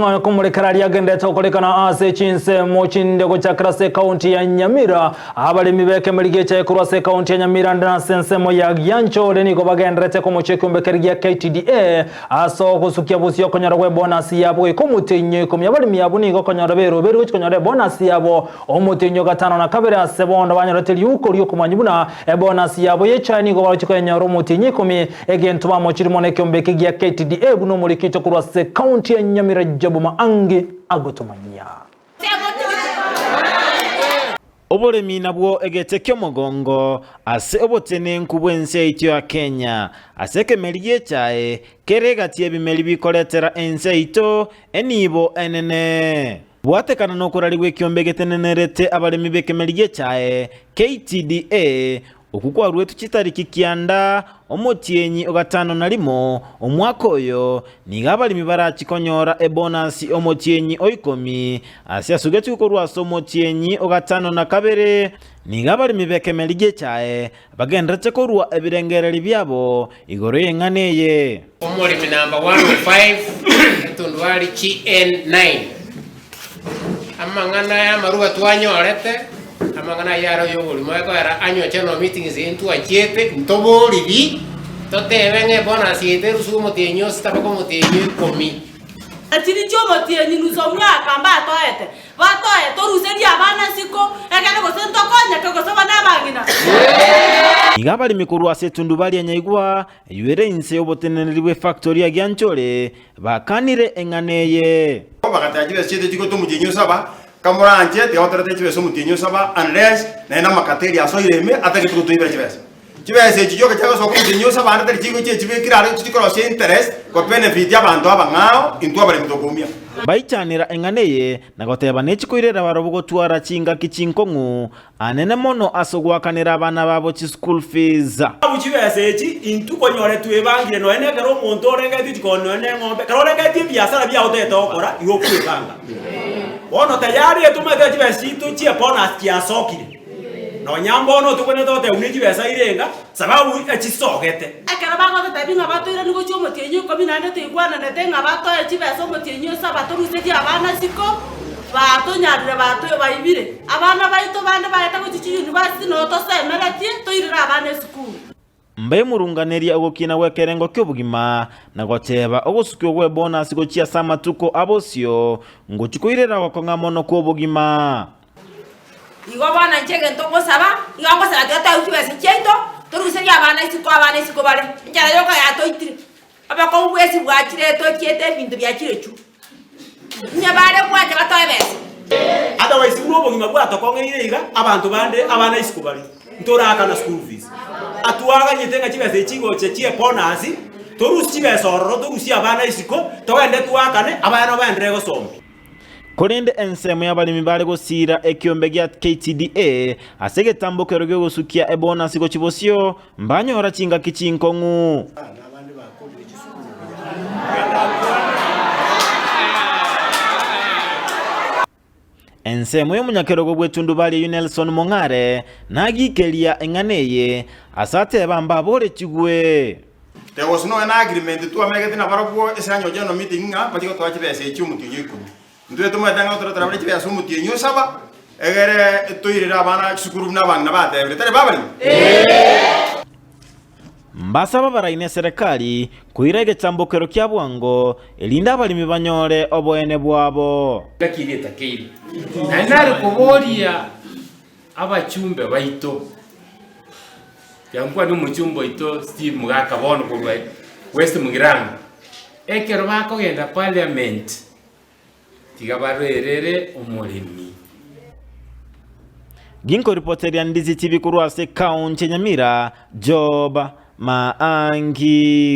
Ng'a komorekera aria agenderete gokorekana ase chinsemo chinde gochakera ase ekaunti ya Nyamira. Abaremi b'ekemeri gi'echae korwa ase ekaunti ya Nyamira na ase ensemo ya Gianchore nigo bagenderete komochia ekeombe keria gia KTDA ase ogosukia bosio okonyora gw'ebonasi yabo goika omotienyi o ikomi. Abaremi abwo nigo okonyora beroberu gochia konyora ebonasi yabo omotienyi o gatano na kabere ase bono banyorete riuko ri'okomanya buna ebonasi yabo y'echae nigo bagochia koyenyora omotienyi ikomi Egento bamochire mono ekeombe eke gia KTDA buna omorikito korwa ase county ya Nyamira Job Maangi agotomanyia. Oboremi nabwo egete ki'omogongo ase obotenenku bw'ense yaito ya Kenya. Ase ekemeri gi'echae kere egati y'ebimeri bikoretera ense yaito enibo enene. Bwatekana nokorarigwa ekiombe getenenerete abaremi b'ekemeri gi'echae, KTDA, Okwo kwaruetwe chitariki kianda, omotienyi o gatano na rimo, omwaka oyo, nigo abaremi barachie konyora ebonasi omotienyi o ikomi, ase asugetigwe korwa ase omotienyi o gatano na kabere. Nigo abaremi b'ekemeri gi'echae bagendererete korua ebirengererio biabo igoro y'eng'ana eye. Omoremi namba 105, etundubari GN9. Amang'ana y'amaruba twanyorete, amang'ana ayio are oy'oborimo ekoera anywe general meetings eye ntwachiete, ntoboriri, totebe ng'a ebonus yaito erusiwe omotienyi o sita mpaka omotienyi o ikomi. Chiri chi'omotienyi nusu omwaka mbatoete, batoe toruserie abana isiko, ekero gose ntokonyeke gose bane abang'ina. Nigo abaremi korwa ase etundubari ya Nyaigwa, eyio ere inse y'oboteneneri bw'efactori ya Gianchore, Bakanire eng'ana eye. Bagateba chibesa chiaito chigoeta omotienyi o saba, kamoranche tiga gotorete chibesa omotienyi o saba unless naende amakateri asoire ime atagete gotoibera chibesa. Chibesa echi chioka chiagosoka omotienyi o saba ande tari chigochia echibekire are gochia chikorosia interest ko benefit abanto abang'ao intwe abaremi tokoumia. Baichanera eng'ana eye, na goteba nechikoirera barobwo gotwara chingaki chinkong'u Anene mono ase ogoakanera abana babo chischool fees. Abwo chibesa echi intwe konyore twebangire nonya na ekero omonto orengeretie chikoni nonya na eng'ombe, ekero orengeretie ebiasara biago otagete gokora igo okwebanga. Bono tayari etomanyete chibesa chiaito chie bonus chiasokire, nonya mbono tobwenerete gotebwa buna echibesa irenga sababu echisogete. Ekero bagototebia ng'a batoiranie gochia omotienyi o ikomi naende toigwananete ng'a batoe chibesa omotienyi o saba toruserie abana isiko, Batonyarire bato baibire abana baito bande baete gochia chiyunivasiti noo tosemeretie toirere abana esukuru. Mbaimurunganerie ogokina gw'ekerengo ki'obogima, na goteeba ogosukigwa gw'ebonasi gochia ase amatuko a bosio, ngochia koirera ogokong'a mono kw'obogima. Igo bono inche egento ngosaba, igo ngosaba tiga toegwe chibesa chiaito, toruserie abana isiko abana isiko bare, enchara yoka yatoitire, obokong'u bwensi bwachire tochiete ebinto biachire chuu. Inye bare gwancha batoe ebesa. Otherwise buna obogima bwatokong'eire iga, abanto bande abana isiko bare, ntoraakana school fees. Atwaganyete ng'a chibesa echi chigocha chie bonus, torusie chibesa ororo torusie abana isiko, togende twaakane, abana baenderee gosoma. Korende ensemo y'abaremi bare gosiira ekiombe gia KTDA ase egetambokero gi'ogosukia ebonasi gochia bosio, mbanyora chingaki chinkong'u. Ensemo y'omonyakerogo bw'etundubari eyio Nelson Mong'are nagikeria eng'ana eye ase ateba mbaboretigwe. There was no an agreement twamegete nabarabwo ase anyocha eno meeting ng'a bachie gotoa chibesa echi omotienyi o ikomi. Intwe tomaete ng'a toretera bare chibesa omotienyi o saba, egere toirere abana chisukuru buna abang'ina batebire, tari bo abaremi? Mbasaba baraine eserekari koira egechambokero kia bwango, erinde abaremi banyore oboene bwabo. Ngaki eria etakeire. Naende nare koboria abachumbe baito, tiga nkwane omochumbe oito Steve Mogaka bono korwa West Mugirango, ekero bakogenda parliament, Tiga barwerere omoremi. Ginkoripoteria Ndizi TV korwa ase ekaunti ya Nyamira, Job Maangi.